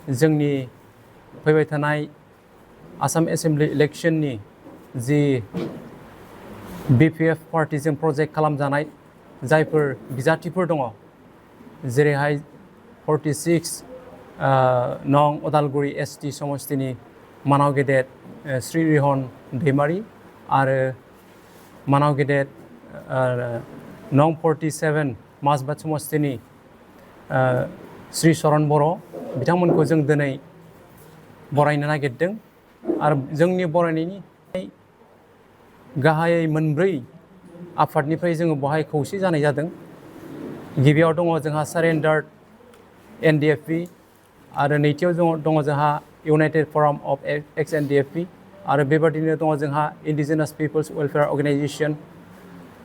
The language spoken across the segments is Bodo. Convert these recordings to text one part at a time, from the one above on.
जोंनि फैबाय थानाय आसाम एसेम्बलि इलेक्शननि जि BPF पार्टीजों प्रजेक्ट खालामजानाय जायफोर बिजाथिफोर दङ जेरैहाय 46 नं उदालगुरि ST समस्तिनि मानाव गेदेर श्री रिहन दैमारी आरो मानाव गेदेर नं 47 माजबाट समस्तिनि श्री चरण बर' बिथांमोनखौ जों दिनै बरायनो नागिरदों आरो जोंनि बरायनायनि गाहायै मोनब्रै आफादनिफ्राय जोङो बहाय खौसे जानाय जादों। गिबियाव दङ जोंहा सारेन्डार्ड NDFB आरो नैथियाव दङ जोंहा united front of X Ndfb आरो बेबादिनो दङ जोंहा indigenous peoples welfare organisation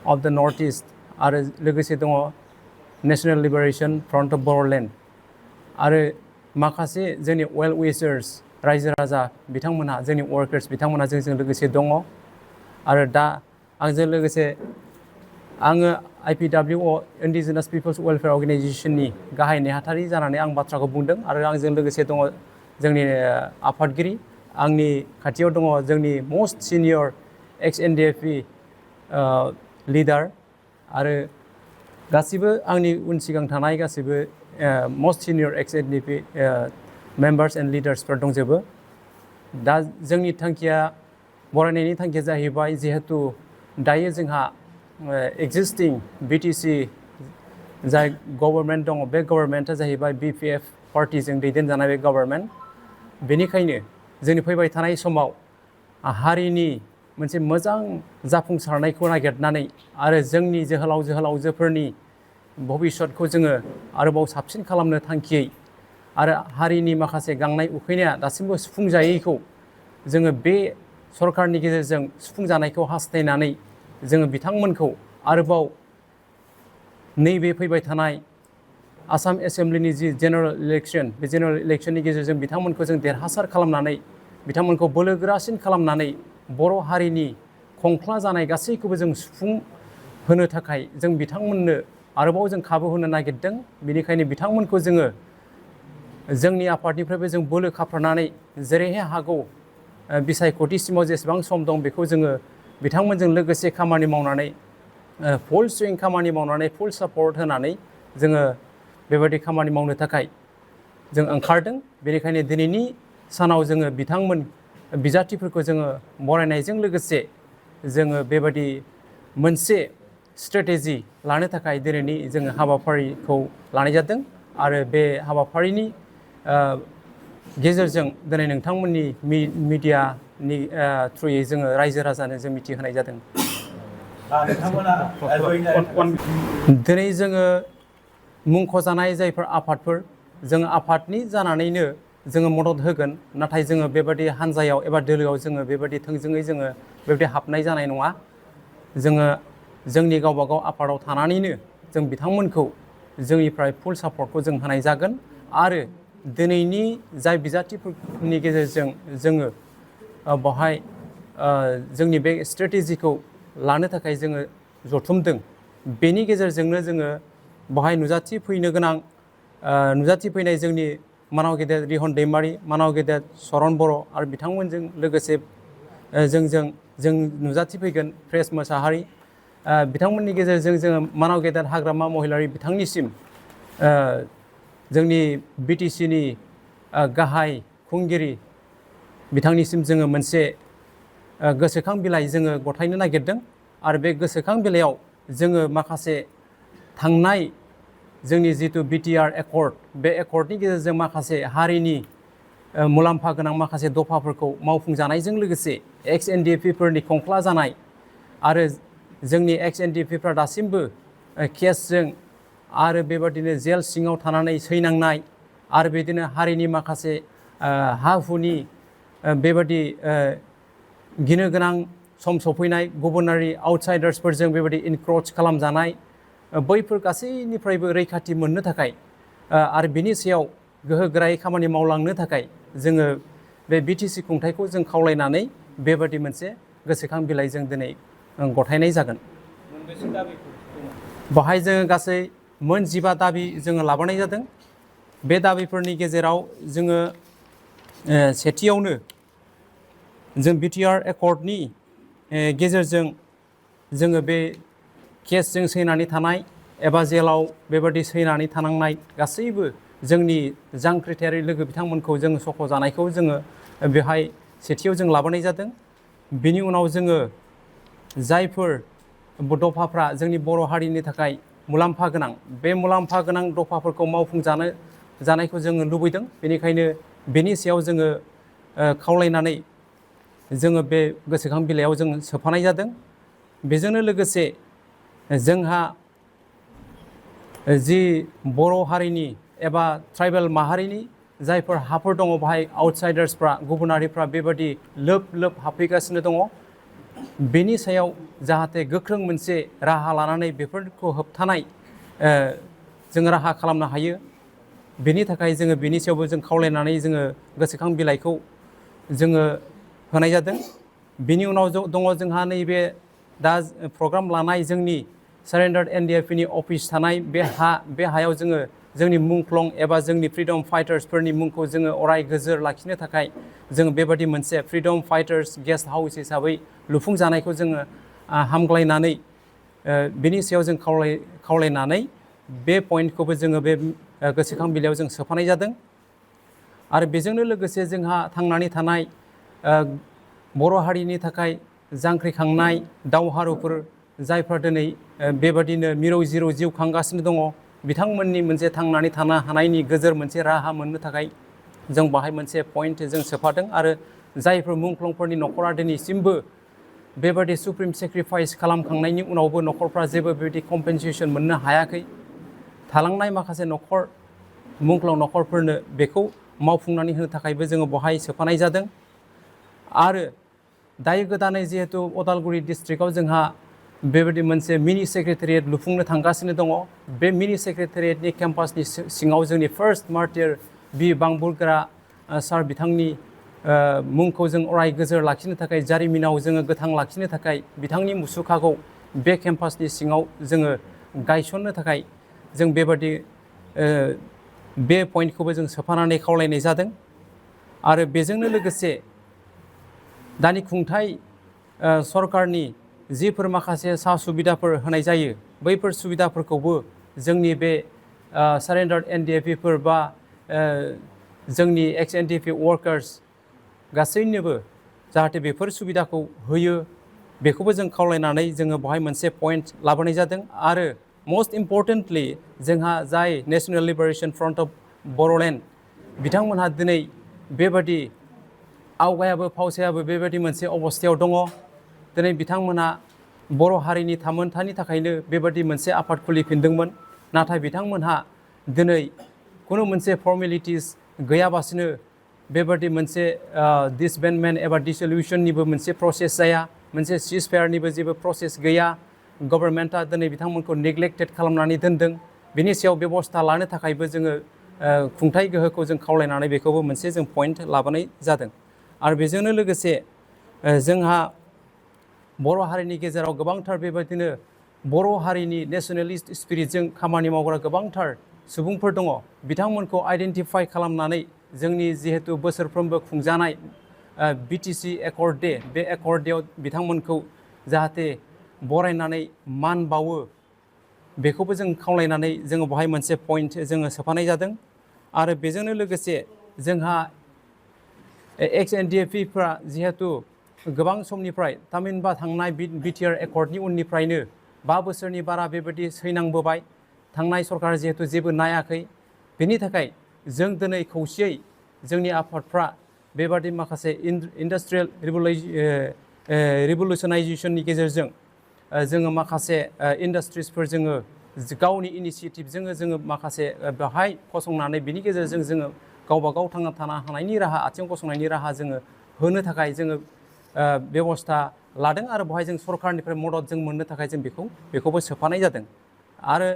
of the north east आरो लोगोसे दङ national liberation front of Boroland आरो माखासे जोंनि वेल विशार्स रायजो राजा बिथांमोनहा जोंनि वर्कार्स बिथांमोनहा जोंजों लोगोसे दङ आरो दा आंजों लोगोसे आङो IPWO इन्डिजिनास पिपल्स वेलफेयार अर्गेनाइजेसननि गाहाय नेहाथारि जानानै आं बाथ्राखौ बुंदों आरो आंजों लोगोसे दङ जोंनि आफादगिरि आंनि खाथियाव दङ जोंनि most senior ex Ndfb leader आरो गासिबो आंनि उन सिगां थानाय गासिबो most senior ex Ndfb members and लिडार्सफोर दंजोबो। दा जोंनि थांखिया बरायनायनि थांखिया जाहैबाय जिहेतु दायो जोंहा एक्जिस्टिं BTC जाय गभर्नमेन्ट दङ बे गभर्नमेन्टआ जाहैबाय BPF पार्टीजों दैदेनजानाय बे गभर्नमेन्ट। बेनिखायनो जोंनि फैबाय थानाय समाव हारिनि मोनसे मोजां जाफुंसारनायखौ नागिरनानै आरो जोंनि जोहोलाव जोहोलावजोफोरनि भबिष्यतखौ जोङो आरोबाव साबसिन खालामनो थांखियै आरो हारिनि माखासे गांनाय उखैनाया दासिमबो सुफुंजायैखौ जोङो बे सरकारनि गेजेरजों सुफुंजानायखौ हास्थायनानै जोङो बिथांमोनखौ आरोबाव नैबे फैबाय थानाय आसाम एसेम्बलिनि जि जेनेरेल इलेक्शन बे जेनेरेल इलेक्शननि गेजेरजों बिथांमोनखौ जों देरहासार खालामनानै बिथांमोनखौ बोलोगोरासिन खालामनानै बर' हारिनि खंख्ला जानाय गासैखौबो जों सुफुंहोनो थाखाय जों बिथांमोननो आरोबाव जों खाबु होनो नागिरदों। बेनिखायनो बिथांमोनखौ जोङो जोंनि आफादनिफ्रायबो जों बोलो खाफ्रानानै जेरैहाय हागौ बिसायख'थिसिमाव जेसेबां सम दं बेखौ जोङो बिथांमोनजों लोगोसे खामानि मावनानै फुल सुइं खामानि मावनानै फुल सापर्ट होनानै जोङो बेबायदि खामानि मावनो थाखाय जों ओंखारदों। बेनिखायनो दिनैनि सानाव जोङो बिथांमोन बिजाथिफोरखौ जोङो बरायनायजों लोगोसे जोङो बेबायदि मोनसे स्ट्रेटेजि लानो थाखाय दिनैनि जोङो हाबाफारिखौ लानाय जादों आरो बे हाबाफारिनि गेजेरजों दिनै नोंथांमोननि मिडियानि थ्रुयै जोङो रायजो राजानो जों मिथिहोनाय जादों। दिनै जोङो मुंख'जानाय जायफोर आफादफोर जों आफादनि जानानैनो जोङो मदद होगोन नाथाय जोङो बेबायदि हान्जायाव एबा दोलोआव जोङो बेबायदि थोंजोङै जोङो बेबायदि हाबनाय जानाय नङा। जोङो जोंनि गावबागाव आफादाव थानानैनो जों बिथांमोनखौ जोंनिफ्राय फुल सापर्टखौ जों होनाय जागोन आरो दिनैनि जाय बिजाथिफोरनि गेजेरजों जोङो बेवहाय जोंनि बे स्ट्रेटेजिखौ लानो थाखाय जोङो जथुमदों बेनि गेजेरजोंनो जोङो बेवहाय नुजाथिफैनाय जोंनि मानाव गेदेर रिहन दैमारी मानाव गेदेर चरण बर' आरो बिथांमोनजों लोगोसे जों नुजाथिफैगोन प्रेस मोसाहारि बिथांमोननि गेजेरजों जोङो मानाव गेदेर हाग्रामा महिलारि बिथांनिसिम जोंनि BTCनि गाहाय खुंगिरि बिथांनिसिम जोङो मोनसे गोसोखां बिलाइ जोङो गथायनो नागिरदों आरो बे गोसोखां बिलाइयाव जोङो माखासे थांनाय जोंनि जिथु BTR एकर्ड बे एकर्डनि गेजेरजों माखासे हारिनि मुलाम्फा गोनां माखासे दफाफोरखौ मावफुंजानायजों लोगोसे एक्स Ndfbफोरनि खंख्ला जानाय आरो जोंनि एक्स Ndfबफ्रा दासिमबो केसजों आरो बेबादिनो जेल सिङाव थानानै सैनांनाय आरो बिदिनो हारिनि माखासे हा हुनि बेबादि गिनो गोनां सम सफैनाय गुबुनारि आउटसाइडार्सफोरजों बेबादि इनक्रोच खालामजानाय बैफोर गासैनिफ्रायबो रैखाथि मोननो थाखाय आरो बिनि सायाव गोहो गोरायै खामानि मावलांनो थाखाय जोङो बे BTC खुंथायखौ जों खावलायनानै बेबादि मोनसे गोसोखां बिलाइ जों दिनै गथायनाय जागोन। बेहाय जोङो गासै मोन 15 दाबि जोङो लाबोनाय जादों बे दाबिफोरनि गेजेराव जोङो सेथियावनो जों बिटिआर एकर्डनि गेजेरजों जोङो बे केसजों सैनानै थानाय एबा जेलाव बेबादि सैनानै थानांनाय गासैबो जोंनि जांख्रिथायारि लोगो बिथांमोनखौ जों सख'जानायखौ जोङो बेहाय सेथियाव जों लाबोनाय जादों। बिनि उनाव जोङो जायफोर दफाफ्रा जोंनि बर' हारिनि थाखाय मुलाम्फा गोनां बे मुलाम्फा गोनां दफाफोरखौ जानायखौ जोङो लुबैदों। बेनिखायनो बेनि सायाव जोङो खावलायनानै जोङो बे गोसोखां बिलाइयाव जों सोफानाय जादों। बेजोंनो लोगोसे जोंहा जि बर' हारिनि एबा ट्राइबेल माहारिनि जायफोर हाफोर दङ बाहाय आउटसाइडार्सफ्रा गुबुनारिफ्रा बेबादि लोब लोब हाबफैगासिनो दङ। बेनि सायाव जाहाथे गोख्रों मोनसे राहा लानानै बेफोरखौ होबथानाय जों राहा खालामनो हायो। बेनि थाखाय जोङो बेनि सायावबो जों खावलायनानै जोङो गोसोखां बिलाइखौ जोङो होनाय जादों। बिनि उनाव दङ जोंहा नैबे दा प्रग्राम लानाय जोंनि सारेन्डार्ड एनडिएफबि अफिस थानाय बे हायाव जोङो जोंनि मुंख्लं एबा जोंनि फ्रिडम फाइटार्सफोरनि मुंखौ जोङो अराय गोजोर लाखिनो थाखाय जोङो बेबादि मोनसे फ्रिडम फाइटार्स गेस्ट हाउस हिसाबै लुफुंजानायखौ जोङो हामग्लायनानै बेनि सायाव जों खावलायनानै बे पइन्टखौबो जोङो बे गोसोखां बिलाइयाव जों सोफानाय जादों। आरो बेजोंनो लोगोसे जोंहा थांनानै थानाय बर' हारिनि थाखाय जांख्रिखांनाय दावहारुफोर जायफ्रा दिनै बेबादिनो मिरौ जिरौ जिउ खांगासिनो दङ बिथांमोननि मोनसे थांनानै थानो हानायनि गोजोर मोनसे राहा मोननो थाखाय जों बाहाय मोनसे पइन्ट जों सोफादों। आरो जायफोर मुंख्लंफोरनि न'खरा दिनैसिमबो बेबादि सुप्रिम सेक्रिफाइस खालामखांनायनि उनावबो न'खरफ्रा जेबो बेबायदि कम्पेनसेसन मोननो हायाखै, थालांनाय माखासे मुंख्लं न'खरफोरनो बेखौ मावफुंनानै होनो थाखायबो जोङो बहाय सोफानाय जादों। आरो दायो गोदानै जिहेतु उदालगुरि डिस्ट्रिक्टआव जोंहा बेबायदि मोनसे मिनि सेक्रेटारियेट लुफुंनो थांगासिनो दङ। बे मिनि सेक्रेटारियेटनि केम्पासनि सिङाव जोंनि फार्स्ट मार्टिर बि बांबुरगोरा सार बिथांनि मुंखौ जों अराय गोजोर लाखिनो थाखाय जारिमिनाव जोङो गोथां लाखिनो थाखाय बिथांनि मुसुखाखौ बे केम्पासनि सिङाव जोङो गायसननो थाखाय जों बेबादि बे पइन्टखौबो जों सोफानानै खावलायनाय जादों। आरो बेजोंनो लोगोसे दानि खुंथाय सरकारनि जिफोर माखासे सा सुबिदाफोर होनाय जायो बैफोर सुबिदाफोरखौबो जोंनि बे सारेन्डार्ड एनडिएफबिफोर बा जोंनि एक्स एनडिएफबि वार्कार्स गासैनोबो जाहाथे बेफोर सुबिदाखौ होयो बेखौबो जों खावलायनानै जोङो बेवहाय मोनसे पइन्ट लाबोनाय जादों। आरो मोस्ट इम्परटेन्टलि जोंहा जाय national liberation front of Boroland बिथांमोनहा दिनै बेबादि आवगायाबो फावसायाबो बेबायदि मोनसे अबस्थायाव दङ। दिनै बिथांमोनहा बर' हारिनि थामोनथानि थाखायनो बेबादि मोनसे आफाद खुलिफिनदोंमोन। नाथाय बिथांमोनहा दिनै खुनु मोनसे फर्मेलिटिस गैयाबासिनो बेबादि मोनसे डिसबेन्डमेन्ट एबा डिसलिउसननिबो मोनसे प्रसेस जाया, मोनसे सिज फायारनिबो जेबो प्रसेस गैया। गभर्नमेन्टआ दिनै बिथांमोनखौ नेग्लेक्टेड खालामनानै दोनदों। बिनि सायाव बेबस्था लानो थाखायबो जोङो खुंथाय गोहोखौ जों खावलायनानै बेखौबो मोनसे जों पइन्ट लाबोनाय जादों। आरो बेजोंनो लोगोसे जोंहा बर' हारिनि गेजेराव गोबांथार बेबायदिनो बर' हारिनि नेसनेलिस्ट स्पिरिटजों खामानि मावग्रा गोबांथार सुबुंफोर दङ। बिथांमोनखौ आइडेन्टिफाइ खालामनानै जोंनि जिहेतु बोसोरफ्रोमबो खुंजानाय बिटिसि एकर्ड डे बे एकर्ड डेआव बिथांमोनखौ जाहाथे बरायनानै मान बावो बेखौबो जों खावलायनानै जोङो बेवहाय मोनसे पइन्ट जोङो सोफानाय जादों। आरो बेजोंनो लोगोसे जोंहा एक्स एनडिएफबिफ्रा जिहेतु गोबां समनिफ्राय थामहिनबा थांनाय बिटिआर एकर्डनि उननिफ्रायनो 5 बोसोरनि बारा बेबायदि सैनांबोबाय, थांनाय सरकारा जिहेतु जेबो नायाखै। बेनि थाखाय जों दिनै खौसेयै जोंनि आफादफ्रा बेबादि माखासे इन्डास्ट्रियेल रिभलुसनाइजेसननि गेजेरजों जोङो माखासे इन्डास्ट्रिसफोर जोङो गावनि इनिसियेटिभजों जोङो माखासे बेवहाय फसंनानै बिनि गेजेरजों जोङो गावबा गाव थांना थानो हानायनि राहा, आथिं गसंनायनि राहा जोङो होनो थाखाय जोङो बेबस्था लादों। आरो बेवहाय जों सरकारनिफ्राय मदद जों मोननो थाखाय जों बेखौबो सोफानाय जादों। आरो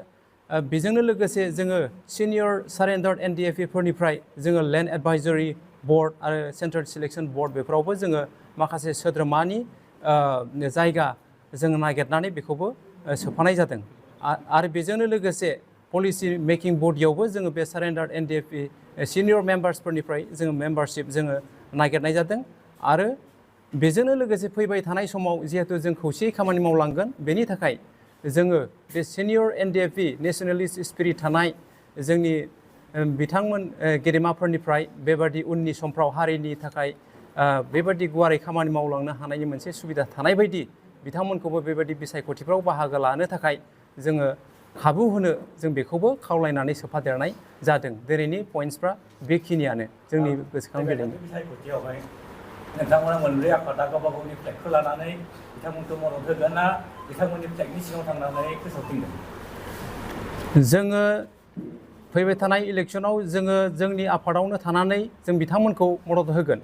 बेजोंनो लोगोसे जोङो सिनियर सारेन्डार्ड एनडिएफबिफोरनिफ्राय जोङो लेन्ड एडभाइजरि बर्ड आरो सेन्ट्रेल सिलेक्सन बर्ड बेफोरावबो जोङो माखासे सोद्रोमानि जायगा जोङो नागिरनानै बेखौबो सोफानाय जादों। आरो बेजोंनो लोगोसे पलिसि मेकिं बडियावबो जोङो बे सारेन्डार एनडिएफबि सिनियर मेम्बार्सफोरनिफ्राय जोङो मेम्बारशिप जोङो नागिरनाय जादों आरो बेजोंनो लोगोसे फैबाय थानाय समाव जिहेतु जों खौसेयै खामानि मावलांगोन बेनि थाखाय जोङो बे सिनियर एनडिएफबि नेसनेलिस्ट स्पिरिट थानाय जोंनि बिथांमोन गेदेमाफोरनिफ्राय बेबादि उननि समफ्राव हारिनि थाखाय बेबादि गुवारै खामानि मावलांनो हानायनि मोनसे सुबिदा थानाय बायदि बिथांमोनखौबो बेबादि बिसायख'थिफ्राव बाहागो लानो थाखाय जोङो खाबु होनो जों बेखौबो खावलायनानै सोफादेरनाय जादों दिनैनि पइन्ट्सफ्रा बेखिनियानो जोंनि गोसोखां बिलाइनि बिसायख'थियावहाय नोंथांमोना मोनब्रै आफादा गावबा गावनि फ्लेगखौ लानानै बिथांमोनखौ मदद होगोन ना बिथांमोननि फ्लेगनि सिङाव थांनानै फोसावफिनगोन जोङो फैबाय थानाय इलेक्सनाव जोङो जोंनि आफादावनो थानानै जों बिथांमोनखौ मदद होगोन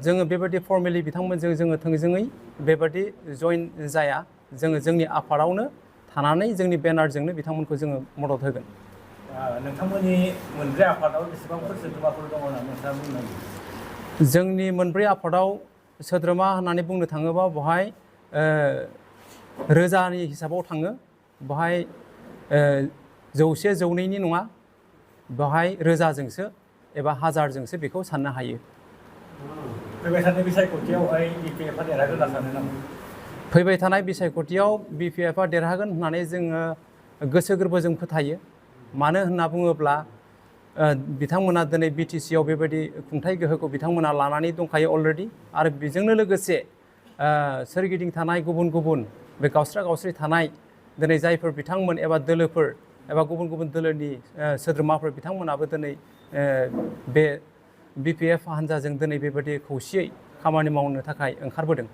जोङो बेबादि फर्मेलि बिथांमोनजों जोङो थोंजोङै बेबादि जइन जाया जोङो जोंनि आफादावनो थानानै जोंनि बेनारजोंनो बिथांमोनखौ जोङो मदद होगोन नोंथांमोननि मोनब्रै आफादाव बेसेबांफोर सोद्रोमाफोर दङ होनना नोंथाङा बुंनो जोंनि मोनब्रै आफादाव सोद्रोमा होननानै बुंनो थाङोबा बहाय रोजानि हिसाबाव थाङो बहाय 100 जौनैनि नङा बहाय रोजाजोंसो एबा हाजारजोंसो बेखौ साननो हायो फैबाय थानाय बिसायख'थियावहाय बिपिएफआ देरहागोन होनना सानो नामा फैबाय थानाय बिसायख'थियाव बिपिएफआ देरहागोन होननानै जोङो गोसो गोरबोजों फोथायो मानो होनना बुङोब्ला बिथांमोना दिनै बिटिसिआव बेबायदि खुंथाय गोहोखौ बिथांमोना लानानै दंखायो अलरेडि आरो बेजोंनो लोगोसे सोरगिदिं थानाय गुबुन गुबुन बे गावस्रा थानाय दिनै जायफोर बिथांमोन एबा दोलोफोर एबा गुबुन गुबुन दोलोनि सोद्रोमाफोर बिथांमोनाबो दिनै बे बिपिएफ हान्जाजों दिनै बेबायदि खौसेयै खामानि मावनो थाखाय ओंखारबोदों